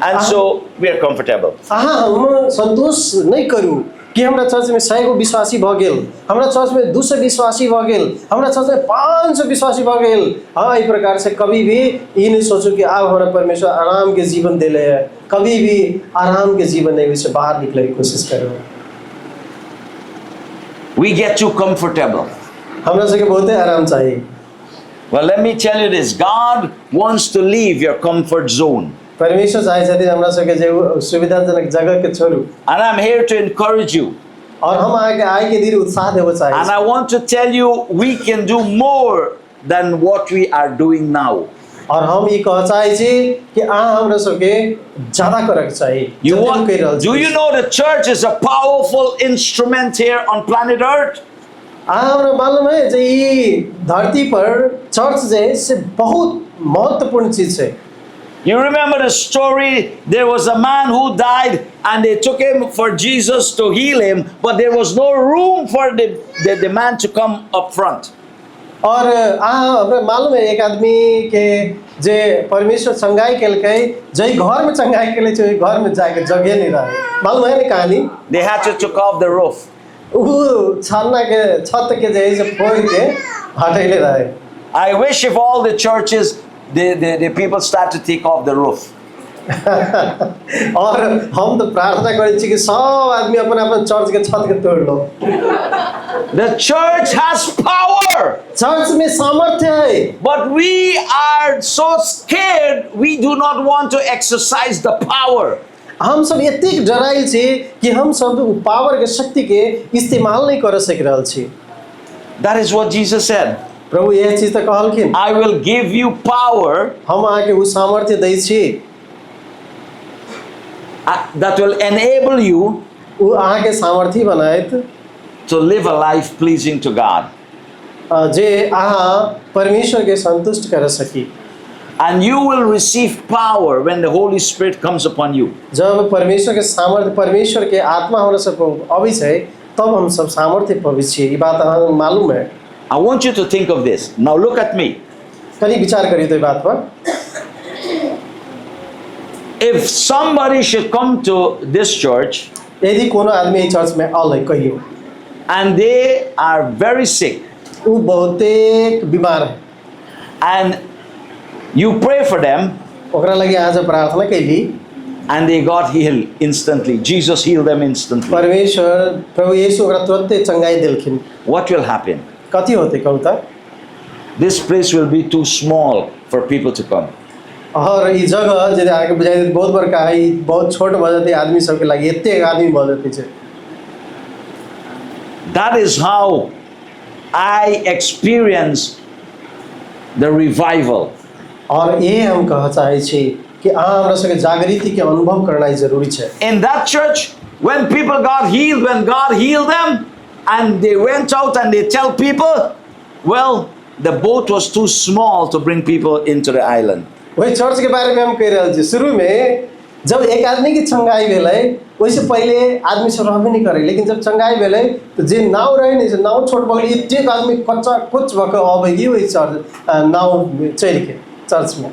And so we are comfortable. अहाँ हम सन्तोष नहि करू कि हमरा चर्चमे 100 गो विश्वासी भऽ गेल, हमरा चर्चमे 200 विश्वासी भऽ गेल, हमरा चर्चमे 500 विश्वासी भऽ गेल। हाँ, एहि प्रकार से कभी भी ई नहि सोचू कि आब हमरा परमेश्वर आरामके जीवन देले है। कभी भी आरामके जीवन नहि होइ छै, बाहर निकलैके कोशिश करू। We get too comfortable. हमरा सबके बहुते आराम चाही। Well, let me tell you this: God wants to leave your comfort zone. परमेश्वर चाहै छथिन हमरा सबके जे ओ सुविधाजनक जगहके छोड़ू। And I'm here to encourage you. और हम अहाँके आइके दिन उत्साह देबऽ चाहै And छी। I want to tell you, we can do more than what we are doing now. और हम ई कहऽ चाहै छी कि अहाँ हमरा सबके ज्यादा करऽके चाही You जतेक want, करि रहल छी। Do you know the church is a powerful instrument here on planet Earth? अहाँ हमरा मालूम है जे ई धरती पर चर्च जे है से बहुत महत्वपूर्ण चीज छै। You remember the story? There was a man who died and they took him for Jesus to heal him, but there was no room for the man to come up front. और अहाँ हमरा मालूम है, एक आदमी के जे परमेश्वर चंगाई केलकै, जाहि घर में चंगाई केले छै ओहि घर में जाके जगह नहीं रहे। मालूम है ने कहानी? They had to took off the roof. ऊ छन्ना के छत के जे है से फोड़ के हटैले रहे। I wish if all the churches, the people start to take off the roof. और हम तऽ प्रार्थना करै छी कि सब आदमी अपन अपन चर्च के छत के तोड़ लो। The church has power, church में सामर्थ्य है। But we are so scared, we do not want to exercise the power. हम सब एतेक डराइल छी कि हम सब उ पावर के शक्ति के इस्तेमाल नहीं कर सकि रहल छी। That is what Jesus said. प्रभु यह चीज तऽ कहलखिन। "I will give you power हम अहाँके उ सामर्थ्य दै छी That will enable you ओ अहाँके सामर्थ्य बनायत to live a life pleasing to God. जे अहाँ परमेश्वरके सन्तुष्ट कर सकी। And you will receive power when the Holy Spirit comes upon you. जब परमेश्वरके सामर्थ्य, परमेश्वरके आत्मा हमरा सब अबै छै, तब हम सब सामर्थ्य पबै छियै। ई बात अहाँके मालूम है? I want you to think of this. Now look at me. कनि विचार करियौ तऽ बात पर। If somebody should come to this church यदि कोनो आदमी एहि चर्चमे अलै कहियो and they are very sick ओ बहुतेक बीमार है and you pray for them ओकरा लागि अहाँ जब प्रार्थना कैली and they got healed instantly, Jesus healed them instantly. परमेश्वर प्रभु येशू ओकरा तुरन्ते चंगाई देलखिन। What will happen? कथी होतै कहू तऽ? This place will be too small for people to come. और ई जगह जे अहाँके बुझाइ बहुत बड़का है, ई बहुत छोट भऽ जेतै आदमी सबके लागि, एतेक आदमी भऽ जेतै छै। That is how I experience the revival. और इहे हम कहऽ चाहै छी कि अहाँ हमरा सबके जागृतिके अनुभव करनाइ जरूरी छै। In that church, when people got healed, when God healed them, and they went out and they tell people, well, the boat was too small to bring people into the island. ओहि चर्च के बारे में हम कहि रहल छी। शुरू में जब एक आदमी के चंगाई भेलै, ओहिसँ पहिले आदमी सब रहबे नहि करै, लेकिन जब चंगाई भेलै तऽ जे नाव रहै ने, से नाव छोट भऽ गेलै, एतेक आदमी कच्चा कुच भऽ कऽ अबै कि ओहि चर्च नाव चढ़ि के चर्च में।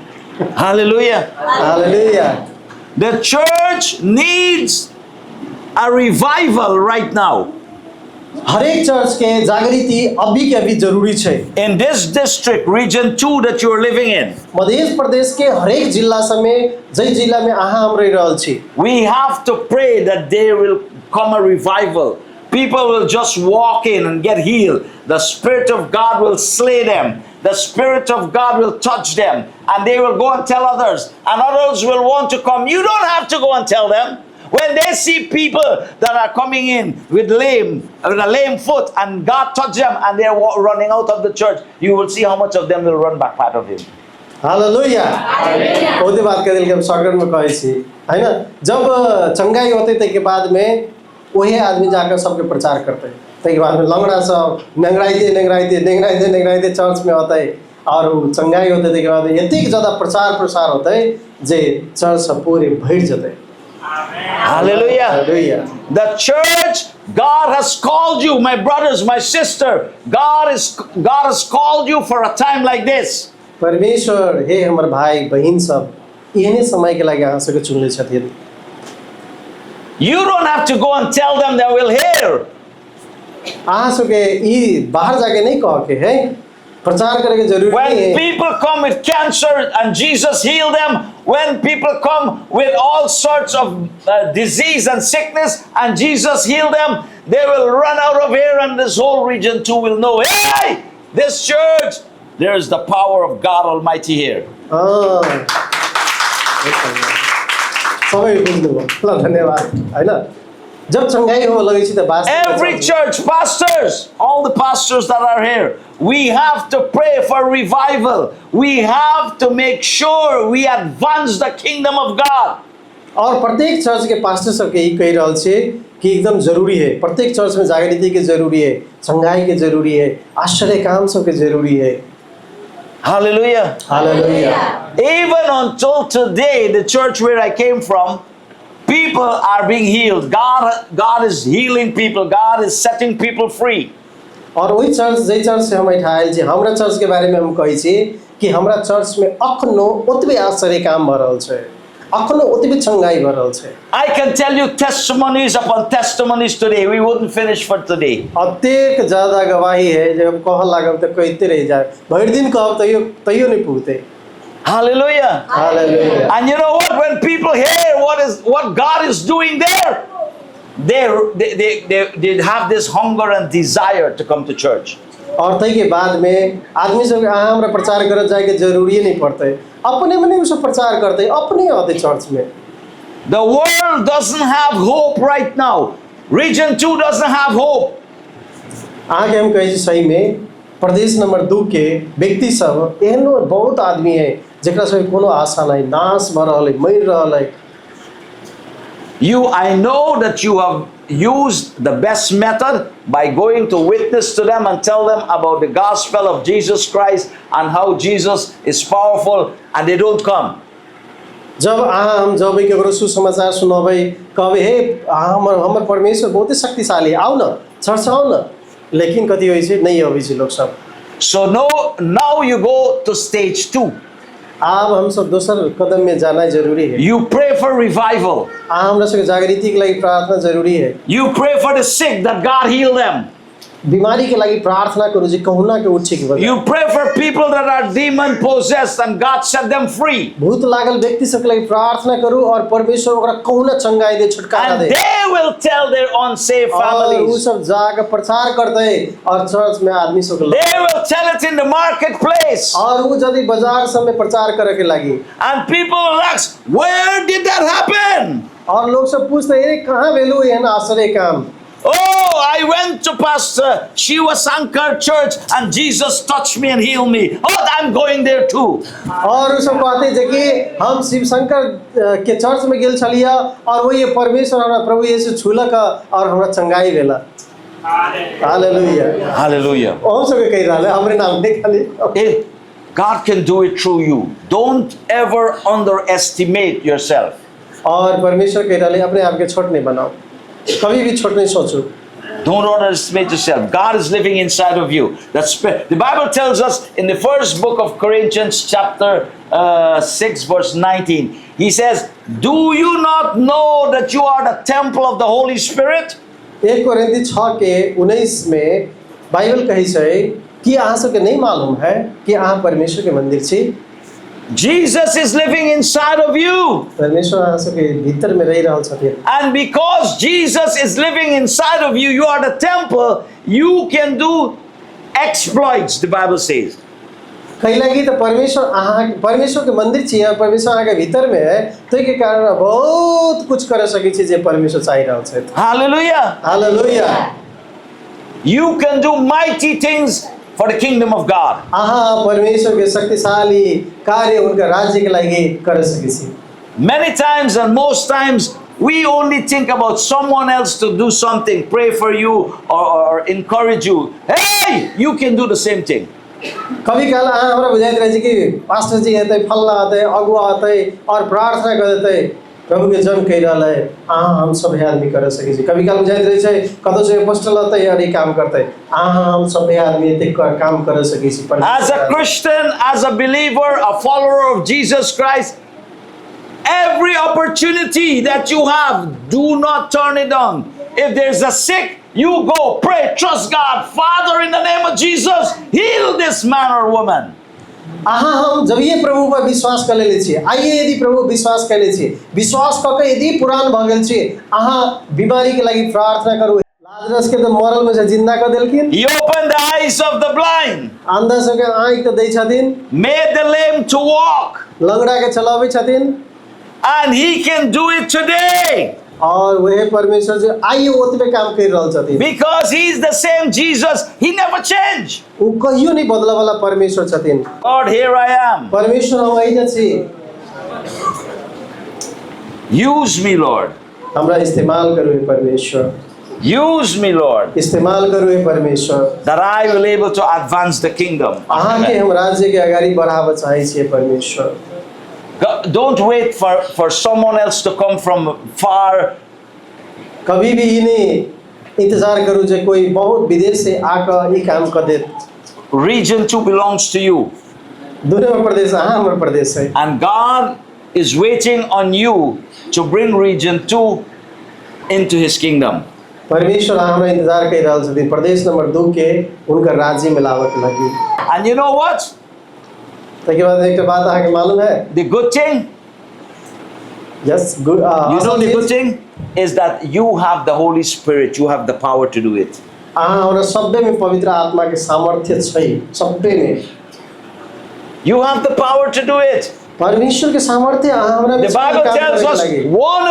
Hallelujah. Hallelujah. The church needs a revival right now. हरेक चर्च के जागृति अभी के अभी जरूरी छै। In this district, Region 2 that you're living in, Madhesh प्रदेश के हरेक जिला सबमे, जाहि जिला में अहाँ हम रहि रहल छी, we have to pray that there will come a revival. People will just walk in and get healed. The Spirit of God will slay them. The Spirit of God will touch them. And they will go and tell others. And others will want to come. You don't have to go and tell them. When they see people that are coming in with a lame foot, and God touch them and they're running out of the church, you will see how much of them will run back part of him. Hallelujah. बहुते बात कहि देलकै, हम shortcut में कहै छी है ना। जब चंगाई होतै ताहिके बादमे वही आदमी जाकर सबके प्रचार करतै। ताहिके बादमे लंगड़ा सब नेंगराइते नेंगराइते नेंगराइते नेंगराइते चर्च में अतै और उ चंगाई होतै। ताहिके बाद एतेक ज्यादा प्रचार प्रसार होतै जे चर्च सब पूरे भरि जेतै। Hallelujah. Hallelujah. The church, God has called you, my brothers, my sister. God has called you for a time like this. परमेश्वर हे हमर भाई बहिन सब, एहने समय के लागि अहाँ सबके चुनले छथिन। You don't have to go and tell them, they will hear. अहाँ सबके ई बाहर जाके नहीं कह के है, प्रचार करे के जरूरी When नहीं है। people come with cancer and Jesus healed them, when people come with all sorts of disease and sickness and Jesus healed them, they will run out of here and this whole region too will know, hey, this church, there is the power of God Almighty here. अँ, सबै बुझ्नुभयो, ल धन्यवाद। होइन, जब चङ्गाई हो लगै छै त वास्तवमा Every church- church, pastors, all the pastors that are here, we have to pray for revival. We have to make sure we advance the kingdom of God. और प्रत्येक चर्च के पास्टर सबके ई कहि रहल छियै कि एकदम जरूरी है, प्रत्येक चर्च में जागृति के जरूरी है, चंगाई के जरूरी है, आश्चर्य काम सबके जरूरी है। Hallelujah. Hallelujah. Even until today, the church where I came from, people are being healed. God is healing people. God is setting people free. और ओहि चर्च, जाहि चर्च से हम एहिठाम आयल छी, हमरा चर्च के बारे में हम कहै छी कि हमरा चर्च में अखनो ओतबे आश्चर्य काम भऽ रहल छै, अखनो ओतबे चंगाई भऽ रहल छै। I can tell you testimonies upon testimonies today. We wouldn't finish for today. अतेक ज्यादा गवाही है जे हम कहऽ लागब तऽ कहिते रहि जायब, भरि दिन कहब तैयो तैयो नहि पुगतै। Hallelujah. Hallelujah. And you know what? When people hear what God is doing there, they have this hunger and desire to come to church. और ताहिके बादमे आदमी सबके अहाँ हमरा प्रचार करऽ जायके जरूरिए नहि पड़तै, अपने मने ओ सब प्रचार करतै, अपने अतै चर्चमे। The world doesn't have hope right now. Region 2 doesn't have hope. अहाँके हम कहै छी, सहीमे प्रदेश नंबर 2 के व्यक्ति सब एहनो बहुत आदमी है जेकरा सबके कोनो आशा नहि, नाश भऽ रहल है, मरि रहल है। You, I know that you have used the best method by going to witness to them and tell them about the gospel of Jesus Christ and how Jesus is powerful, and they don't come. जब अहाँ हम जबै ककरो सुसमाचार सुनबै, कहबै, हे अहाँ हमर हमर परमेश्वर बहुते शक्तिशाली है, आउ न चर्च आउ न, लेकिन कथी होइ छै, नहि अबै छै लोकसब। So no, now you go to stage two. आब हमसब दोसर कदममे जानाइ जरूरी है। You pray for revival. अहाँ हमरा सबके जागृतिके लागि प्रार्थना जरूरी है। You pray for the sick that God heal them. बिमारीके लागि प्रार्थना करू जे कहुना के ऊ ठीक भऽ जाए। You pray for people that are demon possessed and God set them free. भूत लागल व्यक्ति सबके लागि प्रार्थना करू और परमेश्वर ओकरा कहुना चंगाई दे, छुटकारा And they. they will tell their unsaved और ऊ families. सब जाके प्रचार करतै और चर्च में आदमी सबके They will tell it in the marketplace. और ऊ यदि बजार सबमे प्रचार करे के लागि। And people will ask, "Where did that happen?" और लोग सब पूछते, ए कहाँ भेलू एहन आश्चर्य काम? "Oh, I went to Pastor Shiva Sankar Church and Jesus touched me and healed me. Oh, I'm going there too." और ऊ सब कहते जे कि हम शिवशंकर के चर्च में गेल छलियै और वही परमेश्वर हमरा प्रभु येशू छुलक और हमरा चंगाई भेला। हालेलुया। Hallelujah. अहूँ सबके कहि रहल है, हमरे नाम नहि खाली। If God can do it through you. Don't ever underestimate yourself. और परमेश्वर कहि रहल है, अपने आप के छोट नहीं बनाओ, कभी भी छोट नहीं सोचू। Don't underestimate yourself. God is living inside of you. That's the Bible tells us in the first book of Corinthians, chapter 6, verse 19. He says, "Do you not know that you are the temple of the Holy Spirit?" 1 कोरिन्थी 6 के 19 में Bible कहै छै कि अहाँ सबके नहीं मालूम है कि अहाँ परमेश्वर के मंदिर छी? Jesus is living inside of you. परमेश्वर अहाँ सबके भीतर में रहि रहल छथिन। And because Jesus is living inside of you, you are the temple, you can do exploits, the Bible says. कैलाकि तऽ परमेश्वर अहाँ परमेश्वर के मंदिर छियै और परमेश्वर अहाँके भीतर में है, ताहिके कारण बहुत कुछ कर सकै छी जे परमेश्वर चाहि रहल छथि। Hallelujah. Hallelujah. You can do mighty things for the kingdom of God. अहाँ परमेश्वर के शक्तिशाली कार्य हुनकर राज्य के लागि कर सकै छी। Many times and most times, we only think about someone else to do something, pray for you or encourage you. Hey, you can do the same thing. कभी काल अहाँ हमरा बुझाइत रहै छै कि पास्टर जी हेतै, फल्ला हेतै, अगुआ हेतै और प्रार्थना कऽ देतै। प्रभुके जन कहि रहल है, अहाँ हम सभे आदमी कर सकै छी। कभी काल बुझाइत रहै छै कतौ से पोस्टल अतै और ई काम करतै। अहाँ हम सभे आदमी एते काम कर सकै छी। As a Christian, as a believer, a follower of Jesus Christ, every opportunity that you have, do not turn it down. If there's a sick, you go pray, trust God. "Father, in the name of Jesus, heal this man or woman." अहाँ हम जभिए प्रभु पर विश्वास कऽ लेले छियै, आइए यदि प्रभु विश्वास कयले छियै, विश्वास कऽ के यदि पुरान भऽ गेल छी, अहाँ बिमारीके लागि प्रार्थना करू। लाजरस के तऽ मरल में से जिंदा कऽ देलखिन। He opened the eyes of the blind, अंधा सबके आँखि तऽ दै छथिन, made the lame to walk, लंगड़ा के चलाबै छथिन। And he can do it today और वहे परमेश्वर जे आइए ओतबे काम करि रहल छथिन। Because he's the same Jesus. He never changed. ओ कहियो नहि बदलऽ वाला परमेश्वर छथिन। "Lord, here I am. परमेश्वर, हम एहिजा छी। Use me, Lord. हमरा इस्तेमाल करू हे परमेश्वर। Use me, Lord, इस्तेमाल करू हे परमेश्वर, that I will able to advance the kingdom of अहाँके heaven." हम राज्यके अगाडि बढाबऽ चाहै छियै परमेश्वर। Don't wait for someone else to come from far. कभी भी ई नहीं इंतजार करू जे कोई बहुत विदेश से आकऽ ई काम कऽ देत। Region 2 belongs to you. दुनू प्रदेश अहाँ हमर प्रदेश है। And God is waiting on you to bring region 2 into his kingdom. परमेश्वर अहाँ हमरा इंतजार करि रहल छथिन प्रदेश नंबर 2 के हुनकर राज्य में लाबऽ के लागि। And you know what? ताहिके बाद एकटा बात अहाँके मालूम है? The good thing, yes, good. You know the good thing is that you have the Holy Spirit, you have the power to do it. अहाँ हमरा सभ्यमे पवित्र आत्माके सामर्थ्य छै सभ्यमे। You have the power to do it. परमेश्वर के सामर्थ्य अहाँ हमरा The Bible tells us one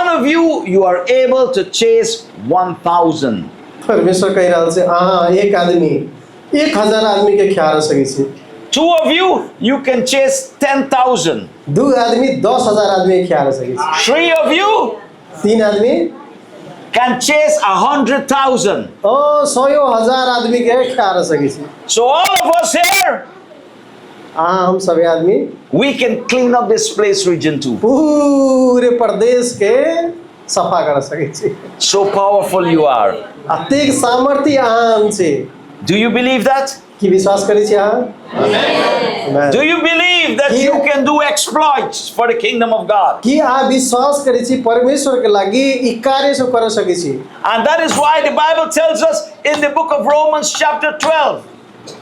of you, you are able to chase 1,000. परमेश्वर कहि रहल छै, अहाँ एक आदमी 1000 आदमी के खिया सकै छी। Two of you, you can chase 10,000. दू आदमी 10,000 आदमी के खिया सकै छी। Three of you तीन आदमी can chase 100,000. ओ सयो हजार आदमी के खिया सकै छी। So all of us here, अहाँ हम सबै आदमी we can clean up this place, Region 2. पूरे प्रदेश के सफा कर सकै छी। So powerful you are. अतेक सामर्थ्य अहाँ हम छी। Do you believe that? की विश्वास करै छी अहाँ? Amen. Do you believe that you can do exploits for the kingdom of God? की अहाँ विश्वास करै छी परमेश्वर के लागि ई कार्य सब कर सकै छी? And that is why the Bible tells us in the book of Romans, chapter 12,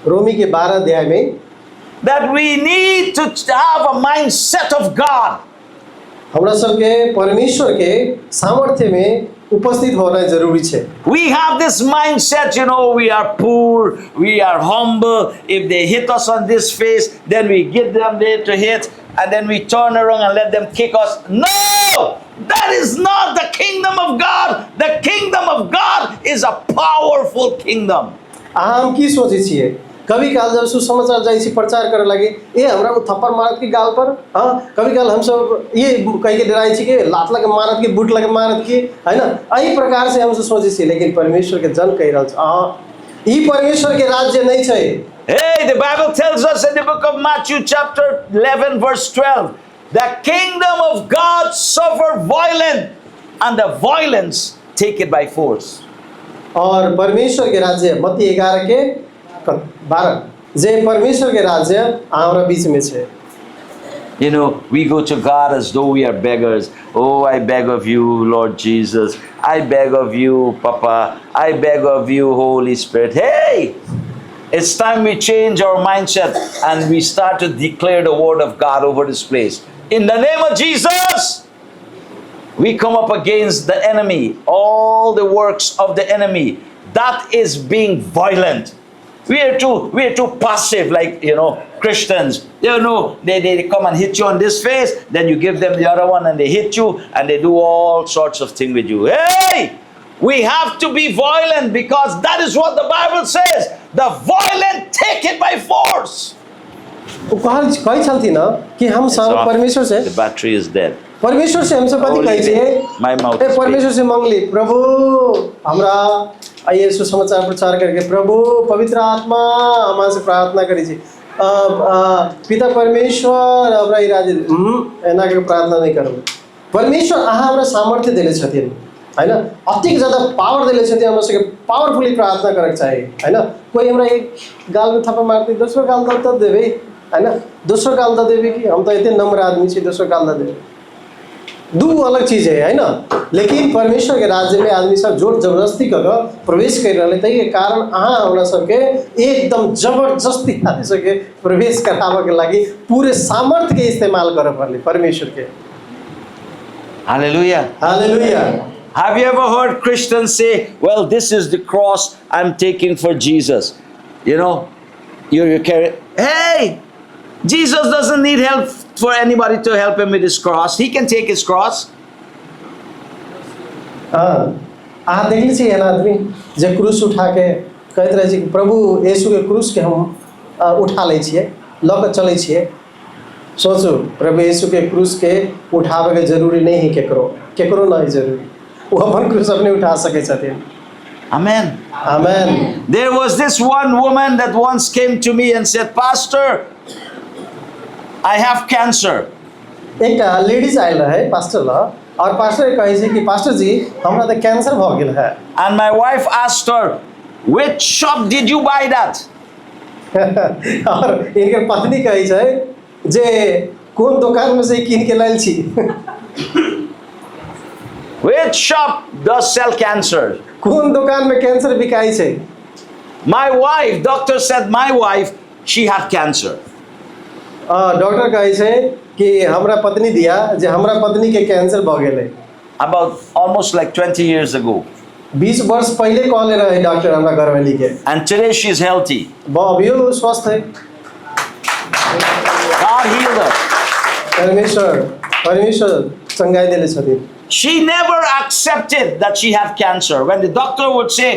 रोमी के 12 अध्याय में that we need to have a mindset of God. हमरा सबके परमेश्वर के सामर्थ्य में उपस्थित होना जरूरी छै। We have this mindset, we are poor, we are humble. If they hit us on this face, then we give them there to hit, and then we turn around and let them kick us. No! That is not the kingdom of God. The kingdom of God is a powerful kingdom. अहाँ हम की सोचै छियै? कभी काल जब सुसमाचार जाइ छी प्रचार करे लागि, ए हमरा उ थप्पड़ मारत कि गाल पर, हाँ कभी काल हमसब ये कहि के डराइ छी कि लात लगे मारत कि बूट लगे मारत कि, है ना? एहि प्रकार से हमसब सोचै छी, लेकिन परमेश्वर के जन कहि रहल छै, अहाँ ई परमेश्वर के राज्य नहीं छै। Hey, the Bible tells us in the book of Matthew, chapter 11, verse 12, the kingdom of God suffer violence, and the violence take it by force. और परमेश्वर के राज्य मत्ती 11 के 12 जे परमेश्वर के राज्य हमरा बीच में छै। We go to God as though we are beggars. Oh, I beg of you, Lord Jesus. I beg of you, Papa. I beg of you, Holy Spirit. Hey, it's time we change our mindset and we start to declare the word of God over this place. In the name of Jesus, we come up against the enemy, all the works of the enemy. That is being violent. We are too passive, like, Christians. They come and hit you on this face, then you give them the other one and they hit you and they do all sorts of things with you. Hey! We have to be violent because that is what the Bible says. The violent take it by force. ओ कहल कहै छलथिन कि हम सब परमेश्वर से The battery is dead. परमेश्वर से हमसब कथी कहै छियै? My mouth A is परमेश्वर से मंगली, प्रभु हमरा आइए सुसमाचार प्रचार करके, प्रभु पवित्र आत्मा हमारा से प्रार्थना करै छी, पिता परमेश्वर हमरा ई राज्य, एना के प्रार्थना नहीं करबै। परमेश्वर अहाँ हमरा सामर्थ्य देले छथिन, होइन? अतिक ज्यादा पावर देले छथिन, हमरा सबके पावरफुली प्रार्थना करके चाही, होइन? कोई हमरा एक गालमे थप्पड़ मारतै, दोसरो गाल दऽ तऽ देबै, होइन? दोसरो गाल दऽ देबै कि हम तऽ एते नम्र आदमी छी, दोसरो गाल दऽ देबै। दू अलग चीज है, है ना? लेकिन परमेश्वर के राज्य में आदमी सब जोर जबरदस्ती कऽ कऽ प्रवेश कर रहल है। ताहिके कारण अहाँ हमरा सबके एकदम जबरदस्ती आदमी सबके प्रवेश कराबऽ के लागि पूरे सामर्थ्य के इस्तेमाल करऽ पड़लै परमेश्वर के। Hallelujah. Hallelujah. Have you ever heard Christians say, "Well, this is the cross I'm taking for Jesus"? You carry, hey, Jesus doesn't need help for anybody to help him with his cross. He can take his cross. हाँ, अहाँ देखले छी एहन आदमी जे क्रूस उठा के कहैत रहै छै कि प्रभु यीशुके क्रूसके हम उठा लै छियै, लऽ कऽ चलै छियै। सोचू, प्रभु यीशुके क्रूसके उठाबैके जरूरी नहि है केकरो, केकरो नहि जरूरी। ओ अपन क्रूस अपने उठा सकै छथिन। Amen. Amen. There was this one woman that once came to me and said, "Pastor, I have cancer." एकटा लेडीज आयल रहै पास्टर लग और पास्टर कहै छै कि पास्टर जी, हमरा तऽ कैंसर भऽ गेल है। And my wife asked her, "Which shop did you buy that?" और इनकर पत्नी कहै छै जे कोन दोकानमे से कीन के लायल छी? Which shop does sell cancer? कोन दोकानमे कैंसर बिकाइ छै? My wife, doctor said my wife, she had cancer. Doctor कहै छै कि हमरा पत्नी दिया जे हमरा पत्नीके कैंसर भऽ गेलै। About almost like 20 years ago. 20 वर्ष पहिले कहले रहे डॉक्टर हमरा घरवालीके। And today she's healthy. अभियो स्वस्थ है। God healed her. परमेश्वर परमेश्वर चंगाई देले छथिन। She never accepted that she had cancer. When the doctor would say,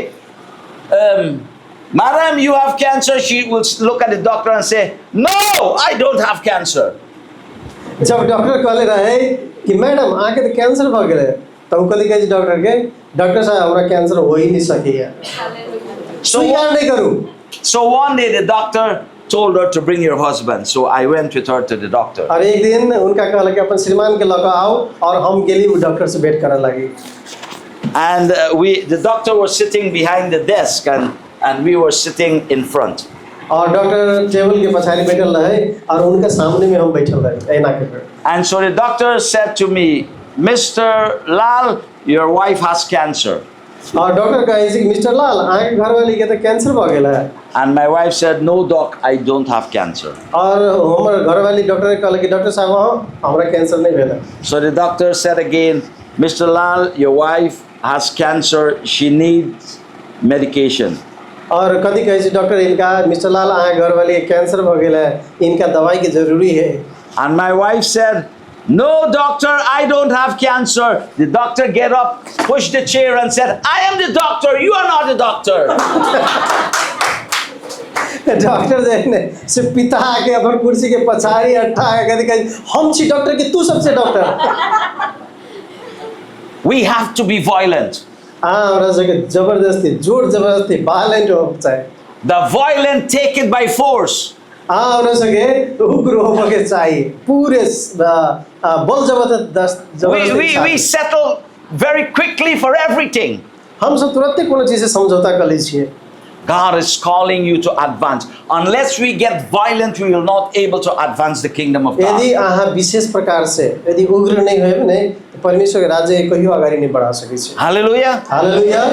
Madam, you have cancer. She will look at the doctor and say, "No, I don't have cancer." जब doctor कहले रहे कि madam अहाँके तऽ cancer भऽ गेलै, तऽ ओ कथी कहै छै डॉक्टरके, डॉक्टर साहब, हमरा कैंसर हो ही नहीं सकैया। So, स्वीकार नहि करू। so one day the doctor told her to bring your husband. So I went with her to the doctor. और एक दिन हुनका कहलक कि अपन श्रीमान के लऽ कऽ आउ, और हम गेली ओ डॉक्टर से भेंट करऽ लागी। And the doctor was sitting behind the desk and we were sitting in front. और डॉक्टर टेबल के पछाड़ी बैठल रहे और उनके सामने में हम बैठल रहे ऐना के पर। And so the doctor said to me, "Mr. Lal, your wife has cancer." और डॉक्टर कहै छै कि मिस्टर लाल, अहाँके घरवाली के तऽ कैंसर भऽ गेल है। And my wife said, "No, doc, I don't have cancer." और हमर घरवाली डॉक्टर के कहलक कि डॉक्टर साहब, अहाँ हमरा कैंसर नहि भेल है। So the doctor said again, "Mr. Lal, your wife has cancer. She needs medication." और कथी कहै छै डॉक्टर इनका, मिस्टर लाल, अहाँके घरवाली के कैंसर भऽ गेल है, इनका दवाई के जरूरी है। And my wife said, "No, doctor, I don't have cancer." The doctor get up, pushed the chair and said, "I am the doctor. You are not the doctor." Doctor जे है ने से पिता के अपन कुर्सी के पछाड़ी अट्ठा के कथी कहै छै, हम छी डॉक्टर कि तू सबसे doctor? We have to be violent. अहाँ हमरा सबके जबरदस्ती, जोर जबरदस्ती वायलेंट होबक चाही। The violent take it by force. अहाँ हमरा सबके उग्र होबके चाही, पूरे बल जबरदस्त We, जबरदस्ती we, we साथ। Settle very quickly for everything. हमसब तुरन्ते कोनो चीज से समझौता कऽ लै छियै। God is calling you to advance. Unless we get violent, we will not able to advance the kingdom of God. यदि अहाँ विशेष प्रकार से यदि उग्र नहि होयब ने, तऽ परमेश्वर के राज्य के कहियो अगाडि नहि बढ़ा सकै छै। Hallelujah. Hallelujah.